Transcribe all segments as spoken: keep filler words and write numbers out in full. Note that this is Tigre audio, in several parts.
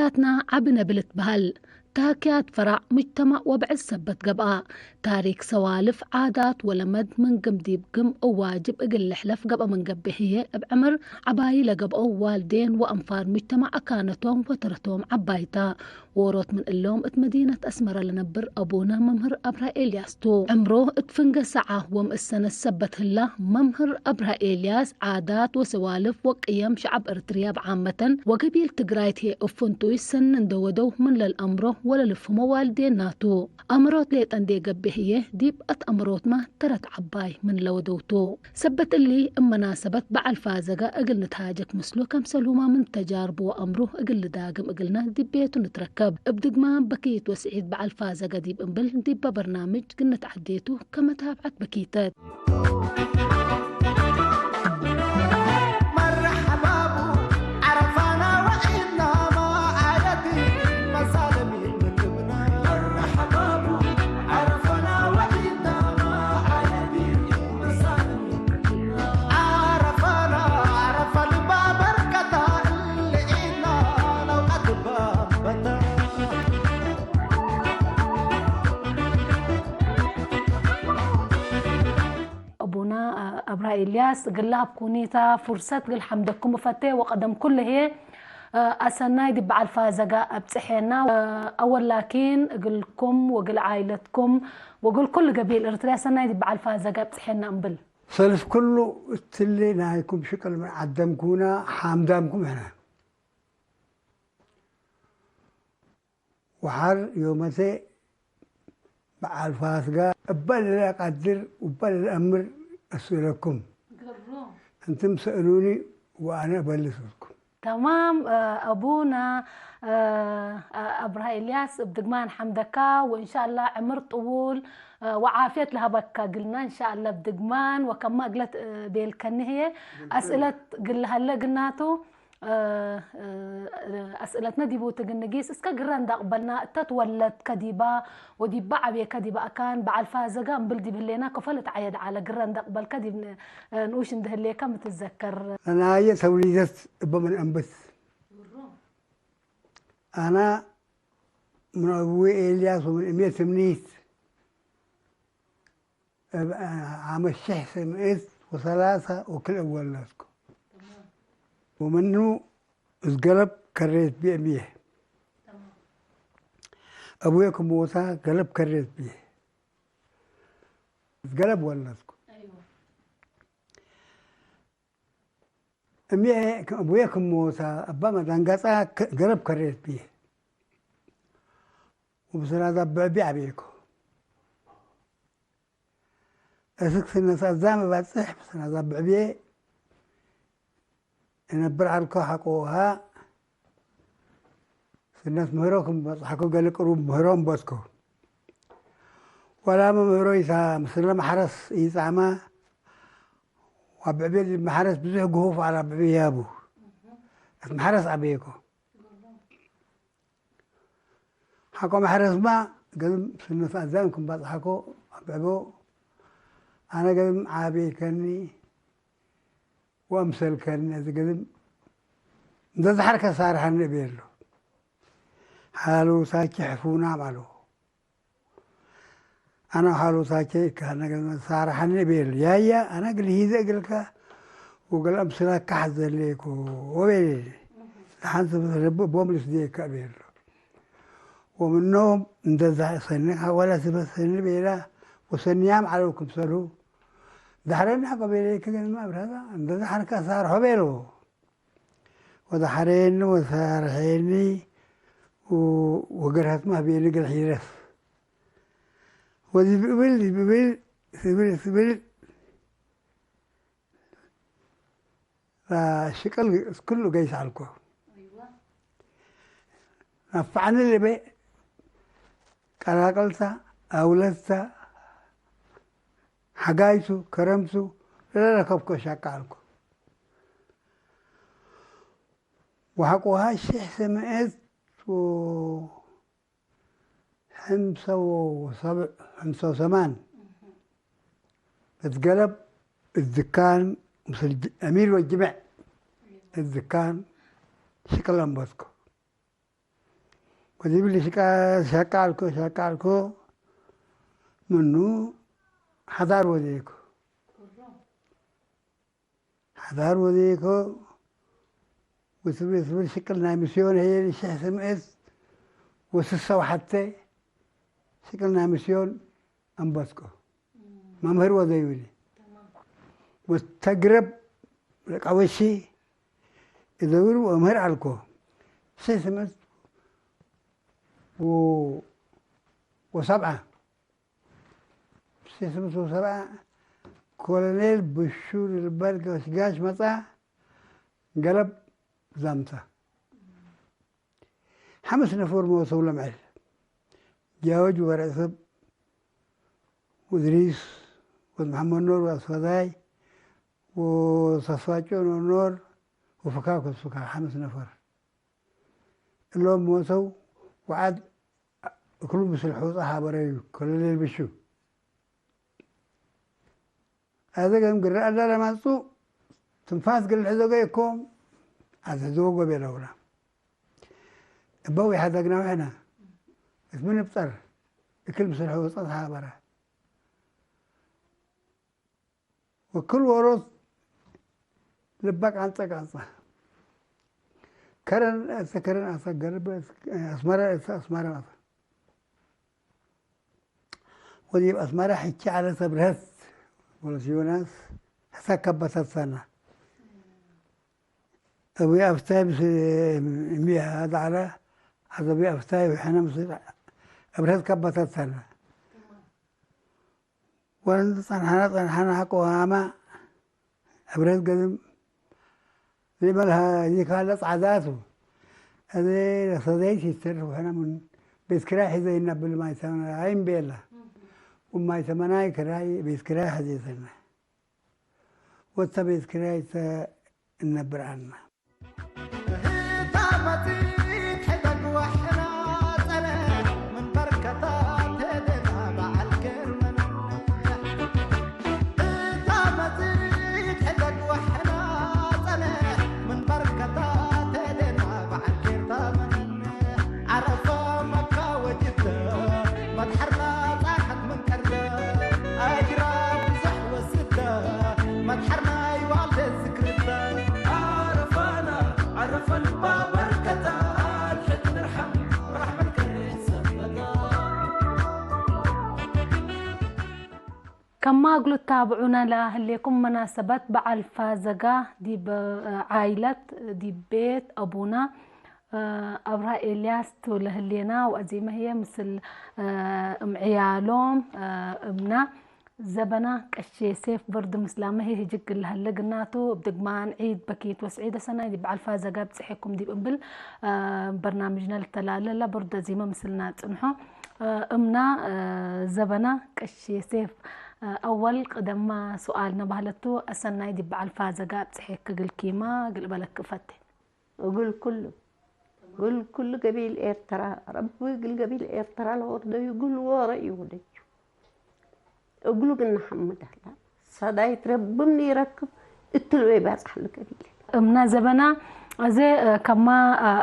ሐረካትነ ዐቢ ነቢ ልትበሀል። ታክያት ፈራዕ ሙጅተማዕ ወብዕድ ሰበት ገብአ። ታሪክ ሰዋልፍ፣ ዓዳት ወለመድ ምን ግም ዲብ ግም እብ ዋጅብ እግል ልሕለፍ ገብአ ምን ገብእ ህዬ፣ እብ ዕምር ዐባዪ ለገብአው ዋልዴን ወአንፋር ሙጅተማዕ አካነቶም ወተረቶም ዐባይ ተ። ዎሮት ምን እሎም እት መዲነት አስመረ ለነብር አቡነ መምህር አብርሃ ኤልያስ ቱ። ዕምሮ እት ፍንገ ሰዓ ወምእሰነት ሰበት ህላ፣ መምህር አብርሃ ኤልያስ ዓዳት ወሰዋልፍ ወቅየም ሸዐብ እርትርያ ብዓመተን ወገቢል ትግራይት ህዬ እብ ፍንቱይ ሰኒ እንዴ ወደው ምን ለልአምሮ ወለልፍህሞ ዋልዴና ቱ። አምሮት ሌጠ እንዴ ገብእ ህዬ ዲብ አትአምሮትመ ተረት ዐባይ ምን ለወደው ቱ። ሰበት እሊ፣ እብ መናሰበት በዐል ፋዘገ እግል ንትሃጀክ ምስሉ፣ ከምሰልሁመ ምን ተጃርቡ ወአምሩ እግል ልዳግም እግልነ ዲብ ቤቱ ንትረከብ። እብ ድግማን በኪት ወስዒድ በዐል ፋዘገ ዲብ እምብል ዲበ በርናምጅ ግንት ዐዴቱ ከመ ታብዐት በኪተት። መርሐባቡ ዐረፋና ወዒድናማ ዓለቲ መሳለሚ ምን ልብና። መርሐባቡ ዐረፋና ወዒድናማ ዓለቲ መሳለሚ ዓረፋና ዓረፋ ልባ በርከታ እሊ ዒድና ለውቀት ባበታ። አቡነ አብርሃ ኤልያስ፣ እግል ለሀብኩኒታ ፉርሰት እግል ሐምደኩም እፈቴ፣ ወቀደም ኩሉ ህዬ አሰናይ ዲብ በዐል ፋዘገ አብጽሔና። አወል ላኪን እግልኩም ወእግል ዓኢለትኩም ወእግል ኩሉ ገቢል እርትርያ ሰናይ ዲብ በዐል ፋዘገ አብጽሔና እምብል። ሰልፍ ኩሉ እትሊ ናይኩም ሽቅል ምን ዐደምኩና ሐምዳምኩም ሕነ። ወሐር ዮመቴ በዐል ፋዝገ እበ ለለአቀድር ወእበ ለለአምር እስእለኩም። ግሩም። እንትም ሰእሉኒ ወአነ እበልስ እልኩም። ተማም፣ እ፣ አቡነ፣ እ፣ አብርሃ ኤልያስ፣ እብ ድግማን ሐምደካ ወእንሻአላ ዕምር ጥዉል፣ እ፣ ወዓፍየት ለሀበካ እግልና እንሻአላ እብ ድግማን ወከማ እግለት፣ እ፣ ቤልከኒ ህዬ አስእለት እግል ለሀለ እግልናቱ። እ፣ እ፣ አስእለትነ ዲቡ ትግንጊስ እስከ ግረ እንደ አቅበልና፣ እተ ትወለድከ ዲባ ወዲባ ዐቤከ ዲበ አካን በዐል ፋዘገ እምብል ዲብ ህሌና ከፎ ልትዐየድ ዐለ። ግረ እንደ አቅበልከ ዲብ ን-፣ ንኡሽ እንደ ህሌከ ምትዘከር። ለናየ ተውሊደት እበ ምን አንብት። አና ምን አቡዬ ኤልያስ ወምን እሜ ትምኒት እብ ዓመት ሺሕ ሰመኤት ወሰላሳ ወክልኤ ወለድኩ። ወምኑ እት ገለብ ከሬት ብዬ እምዬ። አቡዬ ክም ሞታ ገለብ ከሬት ብዬ። እት ገለብ ወለድኩ። እምዬ አቡዬ ክም ሞታ እበ መደንገጻ ገለብ ከሬት ብዬ። ወብስናት አብዕብዬ ዐቤኮ። እስክ ስነት አዛም እባጽሕ ብስናት አብዕብዬ እነብር ዐልኮ። ሐቆ ውሃ ስነት ምህሮ ክም በጽሐኮ ገሌ ቅሩብ ምህሮ እንበትኮ። ወላመ ምህሮ ኢታ ምስለ መሐረስ ኢጻማ። ወአብዕብዬ ዲብ መሐረስ ብዙሕ ግሁፍ ዐለ አብዕብዬ ያቡ። እት መሐረስ ዐቤኮ። ሐቆ መሐረስማ ገዝም ስነት አዛም ክም ባጽሐኮ አብዕቦ። አነ ገዝም ዓቤከኒ ወአምሰልከኒ። እዚ ገዝም እንዘ ዘሐርከ ሳርሐኒ እቤሎ። ሓሉታቼ ሕፉናም ዐለው። አነ ወሓሉታቼ እከ አነ ገዝም ሳርሐኒ እቤሎ። ያየ አነ እግል ሂዘ እግልከ ወእግል አምስለከ ሐዘሌኮ ወቤሌ። ለሐንስ ልብ ቦም ልስዴከ እቤሎ። ወምኖም እንደ ሰኒ ወለ ስበት ሰኒ ቤላ ወሰንያም ዐለው ክምሰልሁ። ዳሕረኒ ሐቆ ቤሌከ ገንመ አብርሀ እንደ ሐርከ ሳርሖ ቤሎ። ወዳሕሬኒ ወሳርሔኒ ወ-፣ ወገርሀትመ ህቤኒ እግል ሒረስ። ወዲብ እብል ዲብ እብል ስብል ስብል ሽቅል ክሉ ገይስ ዐልኮ። ነፈዐኒ ልቤ ቀላቅልተ፣ አውለድተ፣ ሐጋይቱ፣ ከረምቱ ለለረከብኮ ሻቀ ዐልኮ። ወሐቆሃ ሺሕ ሰመኤት ወ-፣ ሕምሰ ወሰብዕ፣ ሕምሰ ወሰማን እት ገለብ እት ድካን ምስል ጅ-፣ አሚር ወጅምዕ እት ድካን ሽቅል አንበትኮ። ወዲብሊ ሽቃ-፣ ሸቃልኮ፣ ሸቃልኮ ምኑ ሐዳር ወዴኮ። ሐዳር ወዴኮ ወስብል፣ ስብል ሽቅል ናይ ምስዮን ህዬ ሺሕ ስምእት ወስሰ ወሐቴ ሽቅል ናይ ምስዮን አንበትኮ። መምህር ወደዩኒ። ወተግረብ ለቀወሺ እደውር ወምህር አልኮ። ሺሕ ስምእት ወ-፣ ወሰብዓ። ሺሕ ስምንት መቶ ሰብዓ ኮሎኔል ብሹ ልበል ገሽጋሽ መጽአ፣ ገለብ ዛምታ። ሐምስ ነፈር ሞተው ለምዕል። ጃወጅ ወረሰብ ወእድሪስ ወመሐመድ ኖር ወአስፈዳይ ወሰፋጮ ኖር ወፍካክ ወስፍካክ ሐምስ ነፈር። እሎም ሞተው ወዐድ እክሉ ምስል ሑጻ ሀበረዩ ኮሎኔል ብሹ። አዘ ገም ግረ አዳለ ማጹ ትንፋስ ግል ሕዞ ገይኮም አዝሕዝዎ ጎቤ ለውላ። እበው ይሐደግና ወሕነ እት ምን እብጠር እክል ምስል ሑጻ ተሀበረ። ወክል ዎሮት ልበ ቃንጸ ቃንጸ። ከረን እተ ከረን አተ ገርበ አስመረ እተ አስመረ አተ። ወዲብ አስመረ ሕቼ ዐለት አብርሀት ወለት ዮናስ ሕተ ከበተት ሰነ። አቡይ አፍታይ ምስ እሚ ሀዳ ዐለ። አዘ አቡይ አፍታይ ወሕነ ምስ አብርሀት ከበተት ሰነ። ወእንዲ ጸንሐነ ጸንሐነ ሐቆ ሀመ እብረት ገዝም ሊመልሀ ዚካለ ጸዓዳቱ። እዜ ለሰደይት ይተርፍ ወሕነ ምን ቤት ክራይ ሕዘይነ እብል ማይ ተመናይ እምቤለ። ወማይ ተመናይ ክራይ ቤት ክራይ ሐዜተነ። ወተ ቤት ክራይ ተ እነብር ዐልነ። እታ መጺት ሕደግ ወሕና ጸነ፣ ምን በርከታ ተደና በዐል ክርመን። እታ መጺት ሕደግ ወሕና ጸነ፣ ምን በርከታ ተደና በዐል ኬርታ መን። ዐረፋ መካ ወጅደ፣ መድሐርና ጻሕት ምን ቀርደ፣ አጅራ ብዙሕ ወስደ፣ መድሐርና ይዋልደ ዝክርደ። ዐረፋና ዐረፈ ልባ በርከታ፣ አልሕድ ንርሐም ረሕመት ከሬ ሰበታ። ከማ እግሉ ትታብዑነ ለህሌኩም መናሰበት በዐል ፋዘጋ ዲብ ዓይለት ዲብ ቤት አቡነ አብርሃ ኤልያስ ቱ ለህሌና ወአዜመ ህዬ ምስል እም ዕያሎም እምና ዘበና ቀሼ ሴፍ በርዱ ምስላመ ህዬ ህጅግ ለሀለ ግናቱ እብ ድግማን ዒድ በኪት ወስዒደ ሰናይ ዲብ በዐል ፋዘጋ ብጽሔኩም ዲብ እብል በርናምጅነ ልተላለ ለበርዱ አዜመ ምስልና ጽንሖ። እምና ዘበና ቀሼ ሴፍ አወል ቅደማ ሱኣልነ ባህለቱ አሰናይ ዲብ በዐል ፋዘጋ ብጽሔክ እግልኪማ እግል እበለክ እፈቴ። እግል ኩሉ፣ እግል ኩሉ ገቢል ኤርትራ፣ ረቢ እግል ገቢል ኤርትራ ለወርደዩ እግል ወረ ይወደዩ። እግሉ ግን ነሐምድ አላ፣ ሰዳይት ረቢ ምን ይረክብ እትሉ ይባጽሕ ለገቢል። እምና ዘበና አዜ ከማ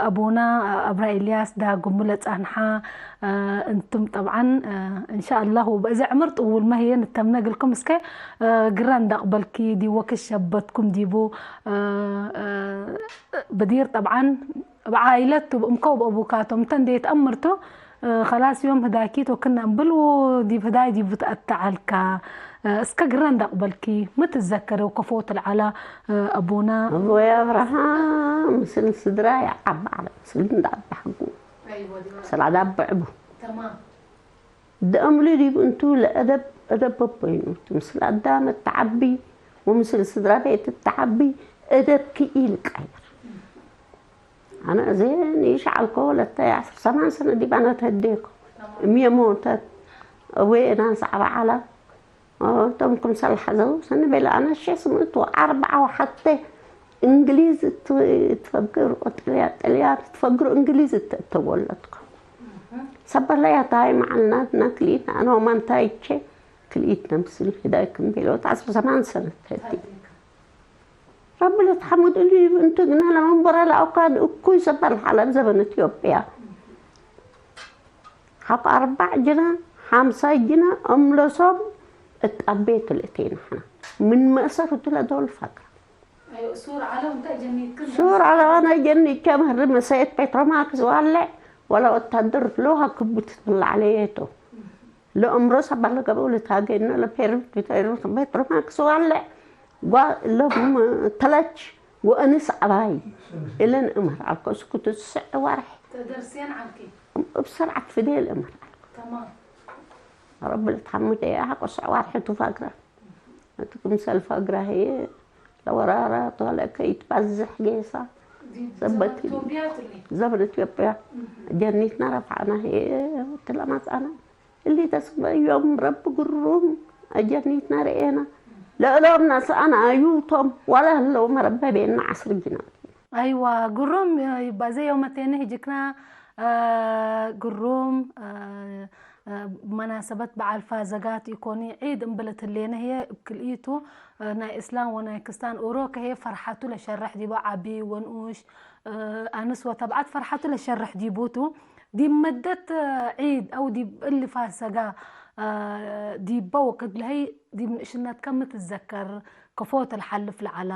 አቡና አብራ ኤልያስ ዳግሙ ለጻንሓ እንቱም ጠብዓን እንሻአላህ ወበእዜ ዕምር ጥውልመ ህዬ ንተምነ እግልኩም እስከ ግረ እንደ አቅበልኪ ዲብ ወክድ ሸበትኩም ዲቡ በዲር ጠብዓን እብ ዓኢለት እብ እምከ ወእብ አቡካቶም እተ እንዴ ተአምርቱ፣ ኸላስ ዮም ህዳይኪት ወክነ እምብል ወዲብ ህዳይ ዲቡ ተአተዐልካ። እስከ ግረ እንደ አቅበልኪ ሚ ትዘከር ወከፎ ትልዓላ አቡና? አቡየ አብርሃም ምስል ስድራይ ዐብ ዐለ፣ ምስል እንደ አዳሕጉ፣ ምስል አዳብዕቡ። ደአምሉ ዲብ እንቱ ለአደብ፣ አደብ በበይኑ ቱ፣ ምስል አዳም እተዐቢ ወምስል ስድራ ቤት እተዐቢ፣ አደብኪ ኢልቀየር። አነ እዜ ንኢሽ ዐልኮ፣ ወለተ ዐስር ሰማን ሰነ ዲብ አነ ተህዴኮ። እምዬ ሞተት፣ አቡዬ እናስ ዐበ ዐለ፣ እቶም ክምሰል ሐዘው ሰኒ ቤለ። አነ ሺሕ ስምንት ወአርበዓ ወሐቴ እንግሊዝ እት-፣ እትፈግር ወጥልያ-፣ ጥልያን እትፈግር እንግሊዝ እት-፣ እተወለድኩ። ሰበለያታይ መዓልናትና ክልኢትና አነ ወማንታይቼ ክልኢትና ምስል ህዳይ ክም ቤሎት ዐስር ሰማን ሰነት ህቲ። ረቢ ለትሐመድ እሊ እንቱ ግና ለመንበረ ለአውካድ እኩይ ሰበር ሐለ እብ ዘበን ኢትዮጵያ። አብ አርበዕ ጅነ፣ ሐምሳይ ጅነ እምለሶም እት አቤት ልእቴ ንሕና። ምን መእሰር እቱ ለዶል ፈግረ። አዮ፣ ሱር ዐለው እንተ ጀኒት ክም ሱር ዐለው አነ ጀኒት ከምህር መሰየት ፔትሮማክስ ዋለ፣ ወለ ወታደር ሎሃ ክቡ ትትብላ ዐለየቶ። ለእምሮ ሰባ ለገብአው ልታገነ ለፔርም ፔትሮማክስ ዋለ፣ ጓ እሎም ተለች ወእንስ ዐባይ እለን እምር ዐልኮ። እስኩ ትስዕ ወርሕ ተደርሴን ዐልኪ። እብ ሰርዓት ፍዴል እምር ዐልኮ። ተማም። ረቢ ልትሐምድ እየ ሐቆ ስዕ ወርሕ ቱ ፈግረ። እት ክምሰል ፈግረ ህዬ ለወራራት ወለ ከይትባዝሕ ጌሳ ዲብ ዘበት ዘመን ኢትዮጵያ ትሊ። ዘመን ኢትዮጵያ እህ። ጀኒትና ረፍዐና ህዬ ወትለመጽአና። እሊ ተስበ ዮም ረቢ ግሩም አጀኒትና ረኤና። ለእሎም ነስአነ አዩቶም ወለ ህለው መረበቤና ዐስር ጅናት። አይዋ፣ ግሩም ይባ፣ ዘይ ዮመቴነ ሂጅክና፣ አ፣ ግሩም፣ አ፣ አ፣ መናሰበት በዓል ፋዘጋት ኢኮኒ፣ ዒድ እምበለት ህሌነ ህዬ እብ ክልኢቱ፣ አ፣ ናይ እስላም ወናይ ክስታን ኡሮከ ህዬ ፈርሐቱ ለሸርሕ ዲቦ፣ ዐቢ ወንኡሽ፣ አ፣ አንስ ወተብዓት ፈርሐቱ ለሸርሕ ዲቡቱ። ዲብ መደት ዒድ አው ዲብ እሊ ፋሰጋ፣ አ፣ ዲበ ወቅት ለሀይ ዲብ ንእሽነትከ ሚ ትዘከር? ከፎ ተልሓልፍ ለዐላ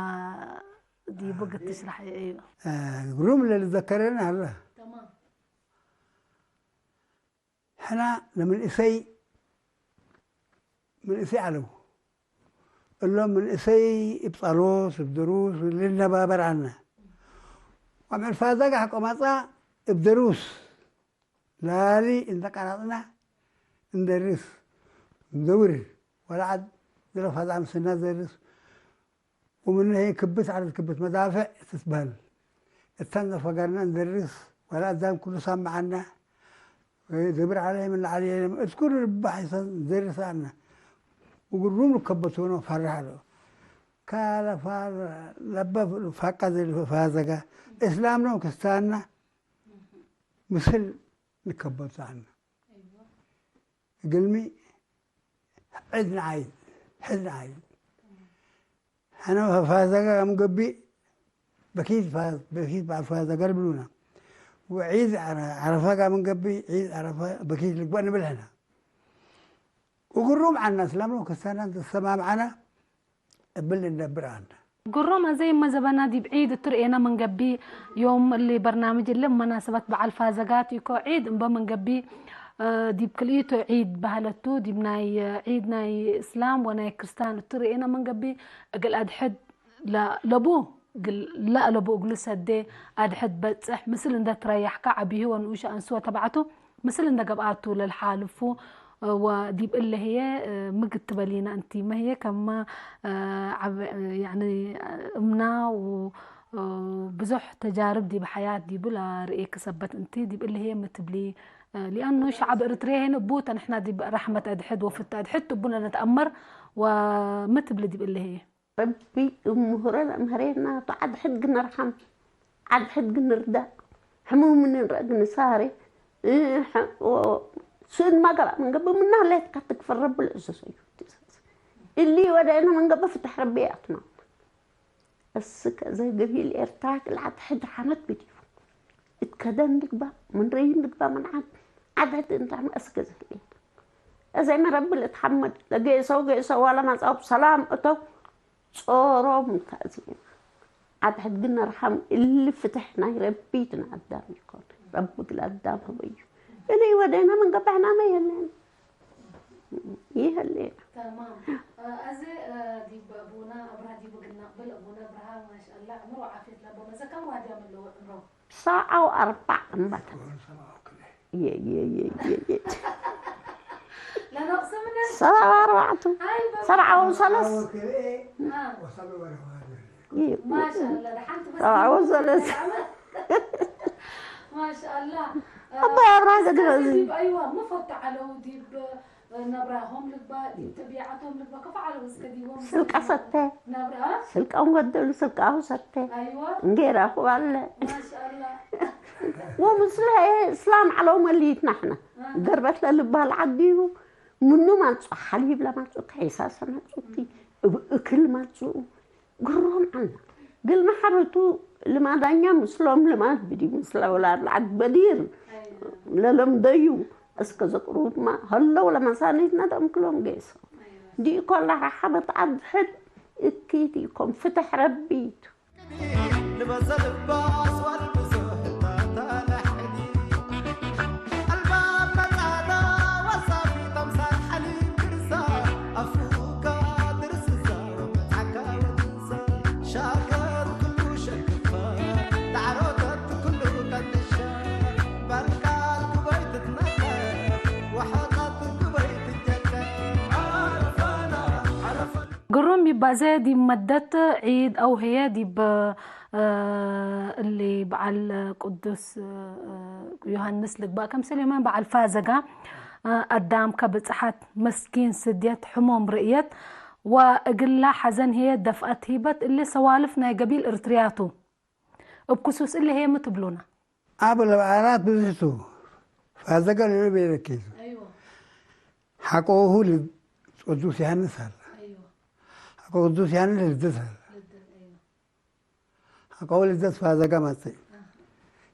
ዲቡ እግል ትሽረሕ። እዮ። አ፣ ግሩም ለልዘከረኒ ሀለ። ተማም። ሕና ለምንእሰይ፣ ምንእሰይ ዐለው። እሎም ምንእሰይ እብ ጸሎት፣ እብ ድሩስ ልነባበር ዐልነ። ወአምዕል ፋዛግ አሕቆ መጽአ እብ ድሩስ ላሊ እንተ ቀረጽነ እንደርስ፣ እንደውር፣ ወለዐድ ድረፍ አዛም ስና ዘርስ፣ ወምኑ ህይ ክብት ዐለት ክብት መዳፍዕ ትትበህል። እተን ለፈገርነ እንደርስ፣ ወለአዳም ኩሉ ሳምዐነ፣ ወይድብር ዐለይም እለ ዐለይም፣ እት ኩሉ ልባሕ ይሰን እንደርስ አነ። ወግሩም ልከበቱነ ፈርሕ ዐለው። ካለ ፋር ለበ ፋቃ ዘ ፋዘገ፣ እስላምነ ወክስታንነ ምስል ንከበቱ አነ። እግልሚ ዒድ ነዓይድ፣ ሕድ ነዓይድ። ሕነ ፋዘገ ምን ገብእ በኪት ፋ-፣ በኪት በዐል ፋዘገ ልብሉነ። ወዒድ ዐረ-፣ ዐረፈ ጋ ምን ገብእ ዒድ ዐረፈ በኪት ልግበእ ንብል ሕነ። ወግሩም ዐና፣ እስላም ወክርስትያን ተሰማምዐነ እብል እንነብር ዐልነ። ግሩም፣ አዜ እመ ዘበና ዲብ ዒድ እቱ ርኤነ ምን ገብእ፣ ዮም እሊ በርናምጅ እሊ እብ መናሰበት በዐል ፋዘጋት ኢኮ፣ ዒድ እምበ ምን ገብእ፣ እ፣ ዲብ ክልኢቱ ዒድ በህለቱ፣ ዲብ ናይ ዒድ ናይ እስላም ወናይ ክርስታን እቱ ርኤነ ምን ገብእ፣ እግል አድሕድ ለ-፣ ለቡ፣ እግል ለአለቡ እግሉ ሰዴ አድሕድ በጽሕ፣ ምስል እንደ ትረያሕከ ዐቢሁ ወንኡሽ አንሱ ወተባዕቱ፣ ምስል እንደ ገብአቱ ለልሓልፉ፣ ወዲብ እለ ህዬ፣ ሚ ግትበሊነ እንቲመ ህዬ ከመ፣ ዐብ-፣ ያኒ፣ እምና ው-፣ ብዙሕ ተጃርብ ዲብ ሐያት ዲቡ ለርኤኪ ሰበት እንቲ፣ ዲብ እለ ህዬ ሚ ትብሊ? ሊአኑ ሸዐብ እርትርየ ህዬ ንቡተ ንሕና ዲብ ረሕመት አድሕድ ወፍቲ አድሕድ እቡ ለነትአመር፣ ወሚ ትብሊ ዲብ እለ ህዬ? ረቢ እብ ምሁረ ለአምሀሬና ቱ፣ ዐድ ሕድ ግነርሐም፣ ዐድ ሕድ ግንርዳእ፣ ሕሙም ምን እንረአ ግንሳሬ፣ እ፣ ሐ-፣ ወ-፣ ስእን ማገራ ምን ገብእ ምና ሌትካ ትክፈል ረቢ ለእዘዘዩ። እሊ ወደአነ ምን ገብእ ፍትሕ ረቢ አትማም። እስከ ዘገቢል ኤርትራ ክልዓት ሕድ ዓመት ግዲፉ። እት ከደን ልግባእ፣ ምን ረይም ልግባእ፣ ምን ዓድ፣ ዓድ ሕድ እንታመ እስከ ዘህሌት። እዘይመ ረቢ ልትሐመድ፣ ለጌሰው ጌሰው ወለመጽአው ብሰላም እተው፣ ጾሮም ተአዝየና። ዓድ ሕድ ግን ነርሐም፣ እሊ ፍትሕ ናይ ረቢ ቱ፣ ናይ አዳም ኢኮን። ረቢ እግል አዳም ሀበዩ። እሊ ወዴነ ምን ገብአናመ የለን። ይሀሌና። ተማም። አ፣ አዜ፣ አ፣ ዲብ አቡነ አብርሃ ዲቡ እግል ነቅብል፣ አቡነ አብርሃ ማሻአላህ ዕምር ወዓፍየት ለቦ መዘከር ዋዲ አመለወ ዕምሮ። ሰብዓ ወአርበዕ እምበተ። የ፣ የ፣ የ፣ የ፣ የ። ለነቅስ ምነ? ሰብዓ ወአርበዕቱ። አይ፣ በ- ሰብዓ ወሰለስ። አ። ይ-፣ ማሻአላህ፣ ደሓን ትመስል። ሰብዓ ወሰለስ። ማሻአላህ። አባ አብርሃ አስከ ገድበዚ። ዲብ፣ አይዋ፣ መፈቱ ዐለው ዲብ ነብራሆም ልግባእ፣ ዲብ ጠቢዐቶም ልግባእ፣ ከፎ ዐለው እስከ ዲቦም ስልቀ ሰተ። ነብራ? ስልቀም ገደሉ፣ ስልቃሁ ሰተ። አይዋ። እንጌራሁ ባለ። ማሻአላህ። ወምስለ እስላም ዐለው መሊት ናሕና። አሃ። ገርበት ለልባል ዐዲሁ፣ ምኑ ማጽኡ፣ ሐሊብ ለማጽኡ፣ ከሒሳሰ ማጽኡ፣ እብ እክል ማጽኡ፣ ግሮም ዐልነ። ግል መሐረቱ ልማዳኛ ምስሎም ልማድ ብዲ፣ ምስለ ወላድ ለዐድ በዲር ለለምደዩ እስክ ዝቅሩትመ ሀለው ለመሳኒትነ ደምክሎም ጌሰው። ዲኮ ለረሐበት አድሕድ እኪት ኢኮን ፍትሕ ረቢ ቱ። ልበዘ ልባስ ወልብሶ ህታታ ለሕዲ። አልባብ መጻዳ ወሳፊ ተምሳል ሐሊም ግርሳ። አፉካ ድርስሳ ወመጽሐካ ወትንሳ። ሻገር ኩሉ ሸክፋ። ለዐሮተት ኩሉ ቀንሻ። በልቃል ጉበይ ትትነከፍ። ወሐጣት ጉበይ ትጀከፍ። አረፋና አረፋ ግሩም ይባዘ ዲብ መደት ዒድ አው ህዬ ዲብ፣ እ፣ እሊ በዓል ቅዱስ፣ እ፣ ዮሐንስ ልግባእ፣ ከምሰል ዮመን በዓል ፋዘጋ፣ እ፣ አዳም ከብጽሐት፣ መስኪን ስድየት፣ ሕሙም ርእየት ወእግላ ሐዘን ህዬ ደፍአት ሂበት። እሊ ሰዋልፍ ናይ ገቢል እርትርያ ቱ። እብ ክሱስ እሊ ህዬ ሚ ትብሉነ? አብ ለበዓላት ብዝሕ ቱ። ፋዘገ ለልቤ ለኬቱ። አይወ። ሐቆሁ ልድ-፣ ቅዱስ ዮሐንስ አለ። አይወ። ሐቆ ቅዱስ ዮሐንስ ልደት አለ። ልደት፣ አይወ። ሐቆሁ ልደት ፋዘገ መጽእ። አሃ።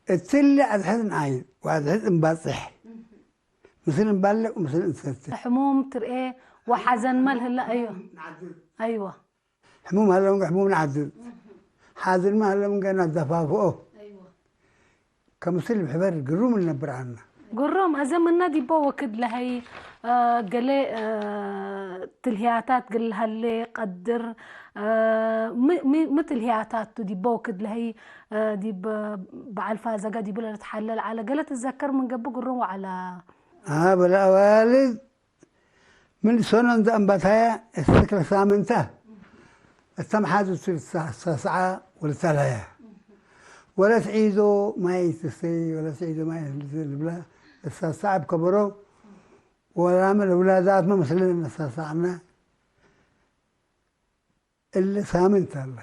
እትሊ አድሕድ ንዓይድ ወአድሕድ እንባጽሕ። እህ። ምስል እንባልዕ ወምስል እንሰትሕ። ሕሙም ትርኤ ወሐዘን መልህለ። አይወ። ነዓድር። አይወ። ሕሙም ሀለ ምንገ ሕሙም ነዓድር። እህ። ሓዝንመ ሀለ ምንገ ነደፋፍኦ። አይወ። ከምስል ብሕበር ግሩም እንነብር ዐልነ። ግሩም፣ አዘ ምነ ዲቦ ወክድ ለሀይ፣ አ፣ ገሌ፣ አ፣ ትልህያታት ግል ሀሌ ቀድር፣ አ፣ ሚ፣ ሚ፣ ሚ ትልህያታት ቱ ዲቦ ወክድ ለሀይ፣ አ፣ ዲብ በዐል ፋዘገ ዲቡ ለልትሓለል ዐለ ገሌ ትዘከር ምን ገብእ ግሩም ወዐለ። አብ ለአዋልድ ምን ሰኖ እንዘ አንበታየ እስክ ለሳምንተ እተ መሓዙት ልትሳሰዓ ወልተለየ። ወለት ዒዶ ማይ ትሰይ ወለት ዒዶ ማይ ልብላ ልትሳሰዓ እብ ከበሮ ወላመ ለውላዳትመ ምስልን እንሳሰዓነ። እሊ ሳምንት አለ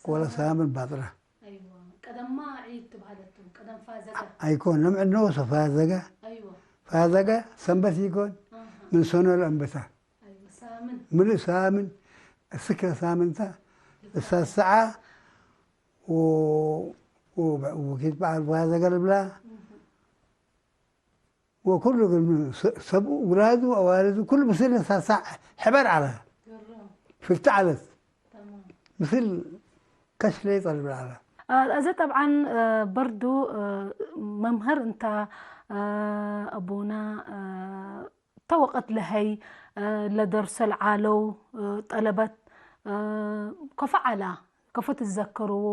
ወለ ሳምን ባጥረ። አይወ። ቀደማ ዒድ ትብሀለት ቱ፣ ቀደም ፋዘገ። አይኮን፣ ነምዕድ ኖሱ ፋዘገ። አይወ። ፋዘገ ሰንበት ኢኮን፣ አሃ። ምን ሰኖ ለአንበታ። አይወ፣ ሳምን። ምሉእ ሳምን፣ እስክ ለሳምንተ፣ ልትሳሰዓ። እሳሰዓ ወ-፣ ወ-፣ ወኪት በዓል ፋዘገ ልብላ። እህ። ወኩሉ እግል ምን ሰ-፣ ሰብኡ፣ ውላዱ፣ አዋልዱ፣ ኩሉ ምስል ሳሳዕ ሕበር ዐለ። ግሩም። ፍቲ ዐለት። ተማም። ምስል ከሽ ለይጠልብ ዐለ። አ፣ አዜ ጠብዓን፣ አ፣ በርዱ፣ አ፣ መምህር እንተ፣ አ፣ አቡና፣ አ፣ እተ ወቀት ለሀይ፣ አ፣ ለደርሶ ለዓለው፣ አ፣ ጠለበት፣ አ፣ ከፎ ዐላ። ከፎ ትዘከርዉ፣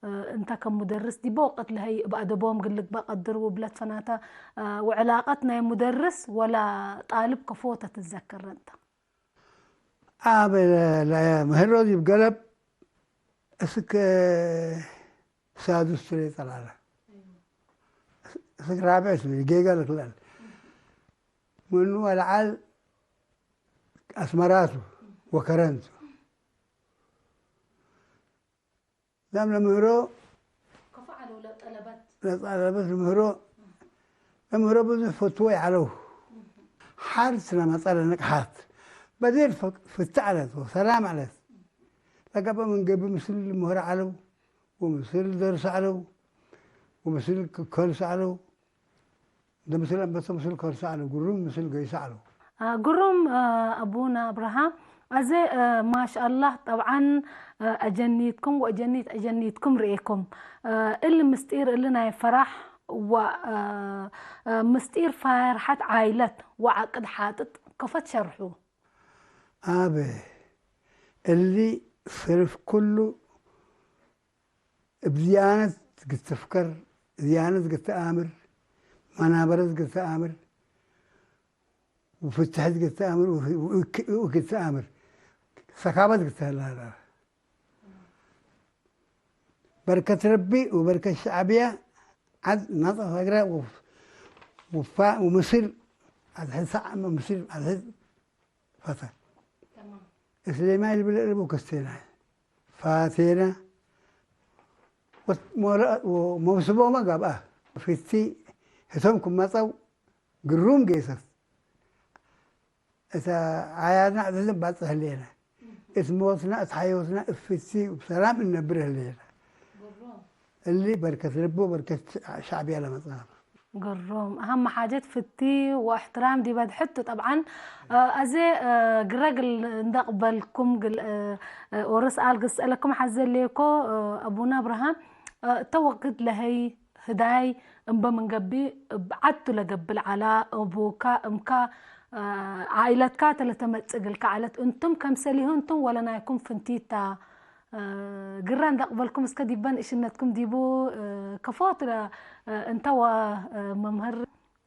እ፣ እንተ ከም ሙደርስ ዲበ ወቅት ለሀይ እብ አደቦም እግል ልግበእ ቀድር ወእብለት ፈናተ፣ እ፣ ወዕላቀት ናይ ሙደርስ ወለ ጣልብ ከፎ ተትዘከረ እንተ? አብ ለ-፣ ለምህሮ ዲብ ገለብ እስክ ሳዱስ ቱ ለይጸላለ። እስክ ራብዕ ቱ ጌገ ልክለል። ምኑ አልዓል አስመራቱ ወከረንቱ። ዛም ለምህሮ ከፎ ዐለው ለጠለበት። ለጠለበት ለምህሮ፣ ለምህሮ ብዙሕ ፈትዎ ይዐለው። ሐርስ ለመጸ ለንቅሓት በዴር ፈ-፣ ፍቲ ዐለት ወሰላም ዐለት። ለገብአ ምን ገብእ ምስል ልምህሮ ዐለው ወምስል ደርሶ ዐለው ወምስል ከልሶ ዐለው። እንደ ምስል አንበሶ ምስል ከርሶ ዐለው፣ ግሩም ምስል ገይሶ ዐለው። አ፣ ግሩም፣ አ፣ አቡነ አብርሃም፣ አዜ፣ አ፣ ማሻአላህ፣ ጠብዓን፣ አ፣ አጀኒትኩም ወአጀኒት አጀኒትኩም ርኤኩም። አ፣ እሊ ምስጢር እሊ ናይ ፈራሕ ወ-፣ አ፣ አ፣ ምስጢር ፈርሐት ዓይለት ወዐቅድ ሓጥጥ ከፎ ትሸርሑ። አበ፣ እሊ ስርፍ ኩሉ እብ ዝያነት እግል ትፍከር፣ ዝያነት እግል ተአምር፣ መናበረት እግል ተአምር፣ ወፍትሐት እግል ተአምር፣ ወክ-፣ ወክ-፣ ወእግል ተአምር፣ ሰካበት እግል ተህላላ። በርከት ረቢ ወበርከት ሸዕብየ ዐድ ናጽ ፈግረ ወፍ-፣ ወፋ-፣ ወምስል አድሕድ ሰዓመ ምስል አድሕድ ፈተ። ተማም። እስሌማይ ልብል እቡ ክስቴና ፋቴና ወት-፣ ሞለ-፣ ወመውስቦመ ገብአ። ፍቲ ህቶም ክመጸው ግሩም ጌሰት። እተ አያድና ዕድልን ባጽሕ ህሌነ። እት ሞትና እት ሐዮትና እብ ፍቲ እብ ሰላም እንነብር ህሌነ። ግሩም። እሊ በርከት ልቡ በርከት ሸዕብያ ለመጽአመ። ግሩም። አሀም ሓጀት ፍቲ ወእሕትራም ዲብ በድሕቱ። ጠብዓን፣ እ፣ አዜ፣ እ፣ ግረ እግል እንደ ቅበልኩም ግል፣ እ፣ እ፣ ኦርስ አልግ እስአለኩም ሐዘ ሌኮ፣ እ፣ አቡነ አብርሃም፣ እ፣ እተ ወቅት ለሀይ ህዳይ እምበ ምን ገብእ እብ ዐድ ቱ ለገብእ ለዐላ፣ አቡካ፣ እምካ፣ እ፣ ዓኢለትካ ተ ለተመጽእ እግልካ ዐለት። እንቱም ከምሰሊሁ እንቱም ወለናይኩም ፍንቲት ታ። እ፣ ግረ እንደ ቅበልኩም እስከ ዲበ ንእሽነትኩም ዲቡ፣ እ፣ ከፎ ቱ ለ፣ እ፣ እንተ ወ፣ እ፣ መምህር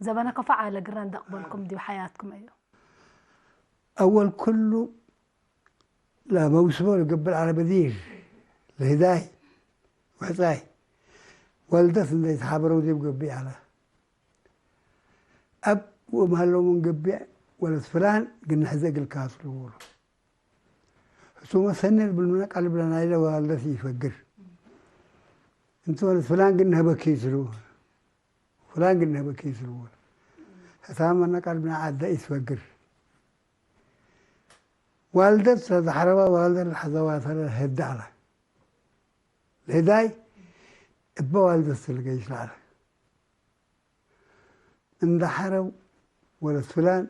ዘበነ ከፎ ዐለ ግረ እንደ ቅበልኩም ዲብ ሐያትኩም አዩ? አወል ክሉ ለመውስቦ ለገብእ ዐለ በዲር፣ ለህዳይ ወሕጻይ ወልደት እንዴ ተሓበረው ዲብ ገብእ ዐለ። አብ ወእም ሀለው ምን ገብእ ወለት ፍላን ግነ ሕዘ እግልካ ትሉ። ህቱመ ሰኒ ልብል ምነ ቀልብ ለናይለ ወልደት ኢፈግር። እንቱ ወለት ፍላን ግነ ህበኪ ትሉ። ፍላን ግነ ህበኪ ትሉ። ህታም መነ ቀልብ ናይ ዐደ ኢትፈግር። ዋልደት ለተሐረበ ዋልደት ለሐዘዋተ ለህድ ዐለ። ለህዳይ እበ ዋልደት ትልገይሽ ለዐለ። እንደ ሐረው ወለት ፍላን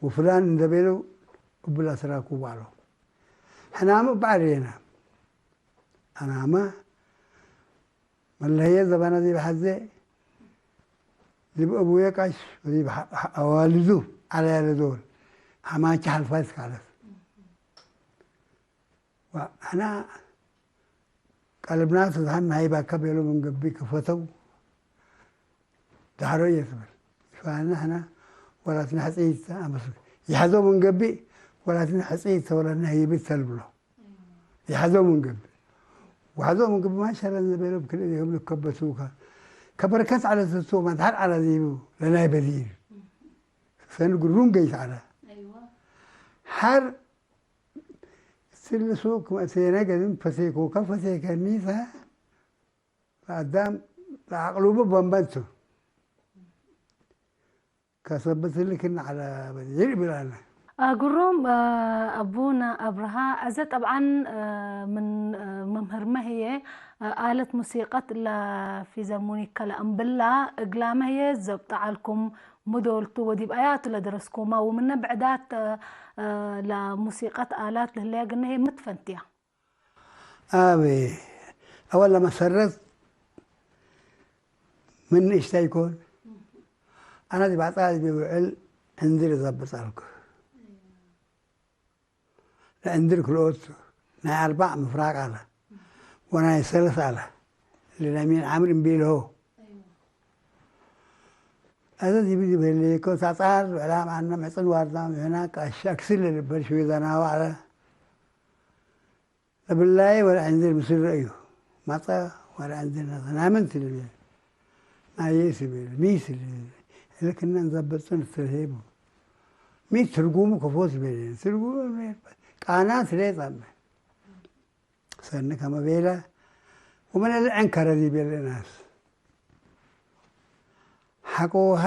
ወፍላን እንደ ቤለው እብለ አትራኩብ ዐለው። ሕናመ እብ ዐሌነ። አናመ መለህየ ዘበነ ዲብ ሐዜ ዲብ አቡየ ቃሽ ወዲብ ሐ-፣ ሐ-፣ አዋልዱ ዐለያ ለዶል አማቼ ሐልፋት ካለት። ወአና ቀልብናቱ ተሐን ሃይባከ ቤሎ ምን ገብእ ክፈተው ዳሕሮ እየ ትብል። ፈአና ሕና ወላትነ ሕጽይት አመስል ይሐዘው ምን ገብእ ወላትነ ሕጽይት ተወለነ ህይብት ተልብሎ። ይሐዘው ምን ገብእ ወሐዘው ምን ገብእ ማሸረነ ቤሎ ብክልኤ እግል ልከበቱከ ከበርከት ዐለት ህቱ መድሐር ዐለ ዲቡ ለናይ በዲር ሰኒ ግሩም ገይስ ዐለ። ሐር እትሊ ሱቅ ክም አቴነ ገድም ፈቴኮከ ፈቴከኒተ ለአዳም ለአቅሉቡ በንበንቱ። ከሰብትልክን ዐለ በዲር እብል አነ። አ፣ ግሩም፣ አ፣ አቡነ አብርሃ፣ አዘ ጠብዓን፣ አ፣ ምን፣ አ፣ መምህርመ ህዬ፣ አ፣ አለት ሙሲቀት ለፊዘርሞኒከ ለእምብላ፣ እግላመ ህዬ ዘብጠ ዐልኩም፣ ሚ ዶልቱ ወዲብ አያቱ ለደረስኩማ፣ ወምነ ብዕዳት፣ አ፣ አ፣ ለሙሲቀት አላት ለህለያ ግነ ህዬ ሚ ትፈንትያ? አቤ፣ አወል ለመሰረት ምን ንእሽተ ኢኮን፣ አነ ዲብ አጻ ዲብ ውዕል ዕንድር እዘብጥ አልኩ። ለዕንድር ክልኦት ናይ አርባዕ ምፍራቅ አለ ወናይ ሰለስ አለ። ለሚን ዓምር እምቢልሆ አዘ ዲብ ዲብ ህሌኮ ታጻር ብዕላም አነ መጽን ዋርዳም ሄና ቃሽ አክስል ለልበል ሽዊ ዘናዋ አለ። ለብላይ ወለዕንድር ምስል ረአዩ። መጸ ወለዕንድር ነተ፣ ናይ ምን ትልቤ? ናዬ ትቤ፣ ሚ ትልቤ? እልክነ እንዘብጥን ትልሄቡ። ሚ ትርጉሙ ከፎ ትቤ? ትርጉሙ ቃና ትሌ ጸመ። ሰኒ ከመ ቤለ ወምን እለ ዕንከረ ዲቤ ለእናስ። ሐቆሃ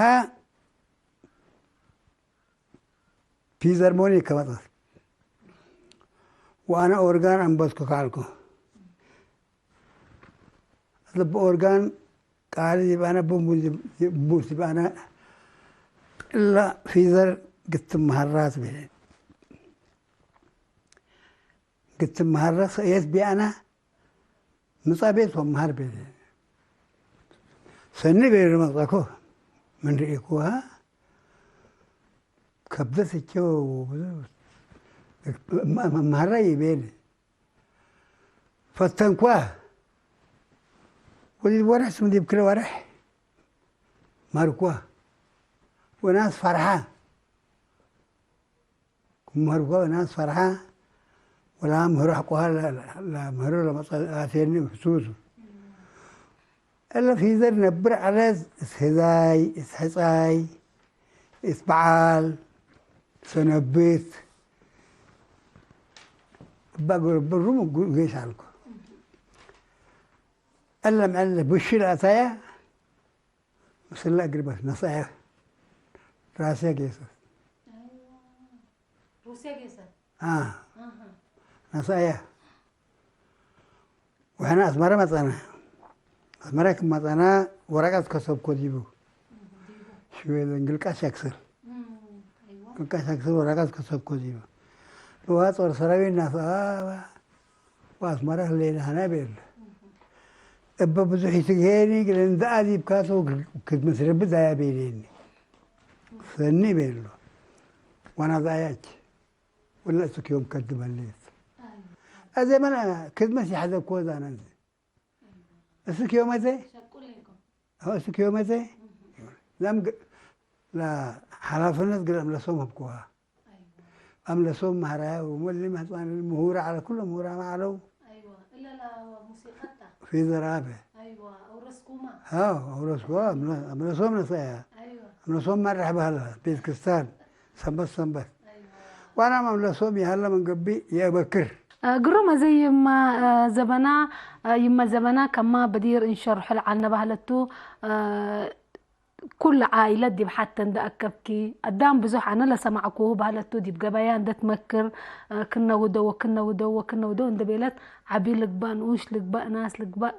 ፊዘርሞኒከ መጸት ወአነ ኦርጋን አንበትኩ ካልኩ። እብ ኦርጋን ቃሊ ዲብ አነ ቡምቡል ዲብ፣ ቡምቡል ዲብ አነ እለ ፊዘር ግትም መሀራት ቤለ። ግትም መሀረ ሰእየት ቢአነ ምጸ ቤት ወመሀር ቤለ። ሰኒ ቤለ መጽአኮ ምን ርኢኩሃ ከብደት እቸው መሀራ ይቤለ። ፈተንኳ ወዲብ ወርሕ ስም ዲብ ክለ ወርሕ መርኳ ወናስ ፈርሓ። ክም ምህርኮ እናስ ፈርሐ ወለአምህሮ ሐቆሃ ለምህሮ ለመጸአቴኒ ህሱሱ። እለ ፊዘር ነብር ዐለ፣ እት ህዛይ፣ እት ሕጻይ፣ እት በዓል ሰነብት እበ እግል ብሩም ጌሽ ዐልኮ። እለ ምዕል ብሽል አታያ ምስለ እግል በስ ነስአየ ራስየ ጌሰት። ሩስየ ጌሰት? አ። አሃ። ነስአየ። ወሕነ አስመረ መጸነ። አስመረ ክም መጸነ ወረቀት ከሰብኮ ዲቡ። ክቤለ እንግልቃሽ አክስር። እም፣ አይዋ። እንግልቃሽ አክስር ወረቀት ከሰብኮ ዲበ። ለዋ ጦር ሰራዊት ናስአ ወአስመረ ህሌነ ሀነ ቤለ። እበ ብዙሕ ኢትግሄኒ፣ እግል እንዘ አዲብካቱ ክትመስረቢ ዳያ ቤሌኒ። ሰኒ ቤሎ። ወናዛያች። ወላ እስክ ዮም ከድም ህሌት። አዜ መን ክድመት ይሐዘብኮ ዛና እንዜ። እስክ ዮም አዜ? ሸቁል ኢኮን። አዎ፣ እስክ ዮም አዜ? ለም ግ-፣ ለሐላፍነት ግር አምለሶም ሀብኩዋ። አይዋ። አምለሶም ማህራያ ወመሊ መህጻን ምሁራ ዐለ ኩሎም ምሁራ ማዕለው። አይዋ። እለ ለሙሲቀ ታ። ፊ ዘራበ። አይዋ። አውረስኩማ። አዎ፣ አውረስኩዋ። አምለ-፣ አምለሶም ነሰያ። አይዋ። አምለሶም መርሕ በህለ ቤት ክርስቲያን ሰንበት ሰንበት። አይዋ። ዋናም አምለሶም ይሀለ ምን ገብእ ይአበክር። እ፣ ግሩም አዜ ይመ፣ እ፣ ዘበና፣ እ፣ ይመ ዘበና ከማ በዲር እንሸርሖ ለዐልነ ባህለቱ፣ እ፣ ኩሉ ዓኢለት ዲብ ሐቴ እንዴ አከብኪ፣ አዳም ብዙሕ አነ ለሰማዕኩሁ ባህለቱ ዲብ ገበያ እንዴ ትመክር፣ እ፣ ክነ ውደው ወክነ ውደው ወክነ ውደው እንዴ ቤለት፣ ዐቢ ልግባእ፣ ንኡሽ ልግባእ፣ እናስ ልግባእ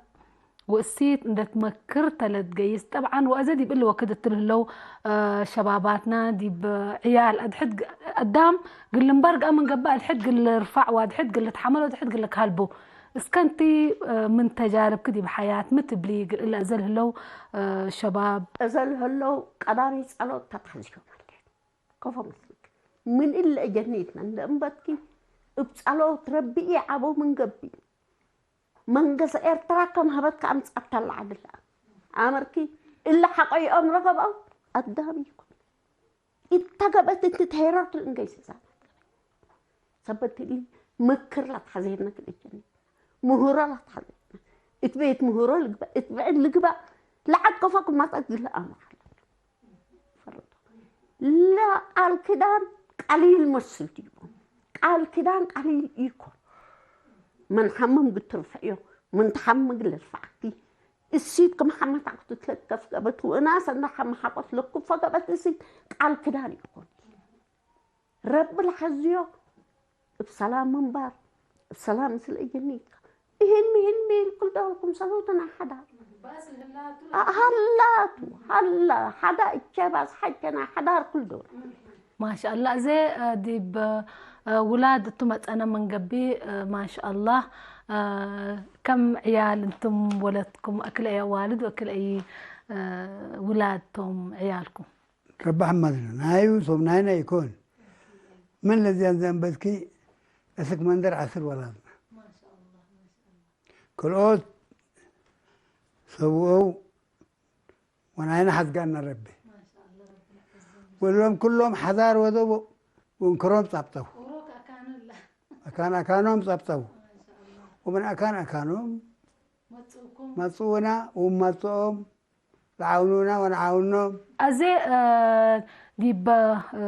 ወእሲት እንዴ ትመክር ተ ለትገይስ። ጠብዓን ወአዜ ዲብ እሊ ወክድ እትልህለው፣ እ፣ ሸባባትና ዲብ ዕያል አድሕድ ግ-፣ አዳም ግልምባር ገአ ምን ገብእ አድሕድ ግል ልርፋዕ ወአድሕድ ግል ልትሐመል ወአድሕድ ግል ልካልቡ። እስከ እንቲ፣ እ፣ ምን ተጃርብክ ዲብ ሐያት ሚ ትብሊ እግል እለ እዘ ለህለው፣ እ፣ ሸባብ? እዘ ለህለው ቀዳሚ ጸሎት ተትሐዝዮም ሀሌት። ከፎ መስልክ። ምን እለ እጀኒትነ እንደ እንበትኪ እብ ጸሎት ረቢ ኢዐበው ምን ገብእ። መንገስ ኤርትራ ከም ሀበትከ አምጽአተ ለዐድለ አመርኪ። እለ ሐቆ ይአምሮ ገብአው አዳም ኢኮን። እተ ገብአት እንቲ ተሄረርቱ እንገይስ ዛናት ገብአት። ሰበት እሊ ምክር ለትሐዜነ ክልኤ ጀኒት። ምሁሮ ለትሐዜነ። እት ቤት ምሁሮ ልግበእ፣ እት ብዕድ ልግበእ። ለዐድ ከፎ ክማታት ግለ አምር ሀለ። ፈረዶ። ለቃል ክዳን ቀሊል መስል ዲቡ። ቃል ክዳን ቀሊል ኢኮን። ምን ሐምም ግትርፍዕዮ፣ ምን ተሐምግ ልርፋዕኪ። እሲት ክም ሐመት አክቱ ትለከፍ ገበት ወእናስ እንደ ሐመ ሐቆት ለኩፈ ገበት እሲት ቃል ክዳን ኢኮን። ረቢ ለሐዝዮ እብ ሰላም ምንባር፣ እብ ሰላም ምስል እጅኒትከ። እህን ምህን ሜል ክል ዶል ክምሰልሁቱ ናይ ሐዳር። አ-፣ ሀላቱ፣ ሀላ፣ ሐዳ እቼ ባጽሐቼ ናይ ሐዳር ክል ዶል። ማሻአላህ፣ እዜ፣ እ፣ ዲብ፣ እ፣ ውላድ እቱ መጸነ ምን ገብእ፣ እ፣ ማሻአላህ፣ እ፣ ከም ዕያል እንቱም ወለድኩም፣ አክል አየ ዋልድ ወአክል አየ፣ እ፣ ውላድ ቶም ዕያልኩም? ረቢ ሐመድነ፣ ናዩ ቶም ናይነ ኢኮን። ምን ለዝያን ዘንበትኪ እስክ መንደር ዐስር ወላድነ። ክልኦት ሰብአው ወናይነ ሐዝጋነ ረቢ። ወሎም ክሎም ሐዳር ወደው ወእንክሮም ጸብጠው። አካን አካኖም ጸብጠው። ወምን አካን አካኖም መጽኡና ወመጽኦም ለዓውኑና ወነዓውኖም። አዜ፣ እ፣ ዲበ፣ እ፣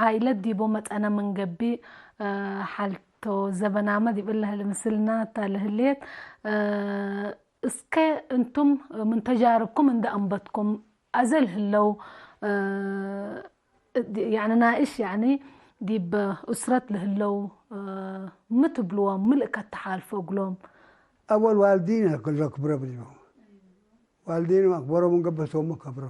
ዓኢለት ዲቦ መጸነ ምን ገብእ፣ እ፣ ሐልቶ ዘበናመ ዲብ እለ ህለ ምስልና እተ ለህሌት፣ እ፣ እስከ እንቱም ምን ተጃርብኩም እንደ አንበትኩም አዘ ለህለው፣ እ፣ እድ-፣ ያኒ ናእሽ፣ ያኒ ዲብ ኡስረት ለህለው፣ እ፣ ሚ ትብልዎም? ምልእ ከተሓልፎ እግሎም? አወል ዋልዲን ለክብሮ ብልቦ። ዋልዲን አክበሮ ምን ገብእ ቶሙ ከብሮ።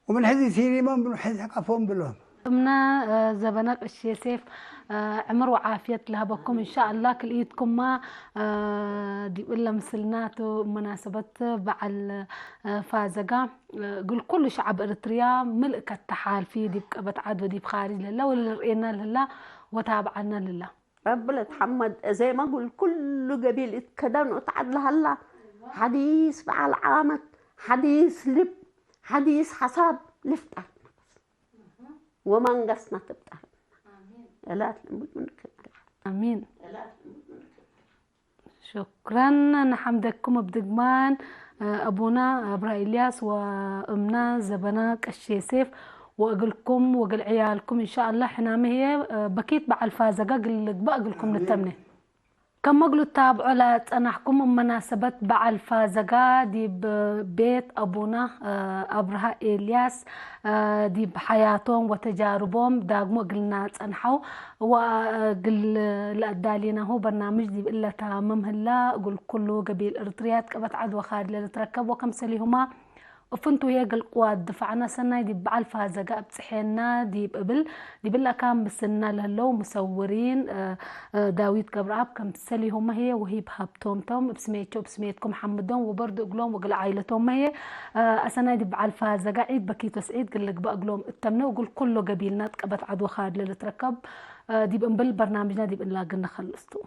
ወምን ሕዚ ሲሪሞም ብሎ ሕዚ ቀፎም ብሎም። እምነ፣ እ፣ ዘበነ ቀሼ ሴፍ፣ እ፣ ዕምር ወዓፍየት ለሀበኩም። እንሻአላህ ክልኢትኩማ፣ እ፣ ዲብ እለ ምስልናቱ መናሰበት በዐል፣ እ፣ ፋዘጋ፣ እ፣ እግል ኩሉ ሸዐብ እርትርያ ምልእ ከተሓልፊ ዲብ ቀበት ዐድ ወዲብ ካርጅ ለህላ ወለልርኤና ለህላ ወታብዐና ለህላ። ረቢ ለትሐመድ፣ እዜመ እግል ኩሉ ገቢል እት ከደን ወተዐድ ለሀላ፣ ሐዲስ በዐል ዓመት፣ ሐዲስ ልብ፣ ሐዲስ ሐሳብ ልፍጠር ወመንገስና ትብጠር። እላት ልምብል ምን ክብር። አሚን። ሹክረን፣ ነሐምደኩም እብ ድግማን፣ አቡና አብርሃ ኢልያስ ወእምና ዘበና ቀሼ ሴፍ፣ ወእግልኩም ወእግል ዕያልኩም፣ እንሻአላህ፣ ሕናመ ህዬ፣ በኪት በዐል ፋዘጋ እግል ልግበእ እግልኩም ንተምኔ። ከመ እግሉ ትታብዖ ለጸናሕኩም፣ እብ መናሰበት በዐል ፋዘጋ ዲብ ቤት አቡና አብርሃ ኤልያስ፣ ዲብ ሐያቶም ወተጃርቦም ዳግሞ እግልና ጸንሐው፣ ወእግል ለአዳሌናሁ በርናምጅ ዲብ እለ ታምም ህላ፣ እግል ኩሉ ገቢል እርትርያት ቀበት ዐድ ወካርጅ ለልትረከብ ወከምሰሊሁማ እፍንቱ ህዬ እግል ቅዋት ድፋዕና ሰናይ ዲብ በዐል ፋዘገ አብጽሔና ዲብ እብል፣ ዲብለ አካን ምስልና ለህለው ሙሰውሪን፣ እ፣ እ፣ ዳዊት ገብረአብ ከምሰልሁመ ህዬ ወሂብ ሀብቶም ቶም፣ እብ ስሜቸው እብ ስሜትኩም ሐምዶም ወበርዱ እግሎም ወእግል ዓኢለቶምመ ህዬ፣ እ፣ አሰናይ ዲብ በዐል ፋዘገ ዒድ በኪት ወስዒድ እግል ልግበእ እግሎም እተምነው እግል ኩሎ ገቢልና ትቀበት ዐድ ወካድ ለልትረከብ፣ እ፣ ዲብ እምብል በርናምጅና ዲብ እላግን ነኸልስ ቱ።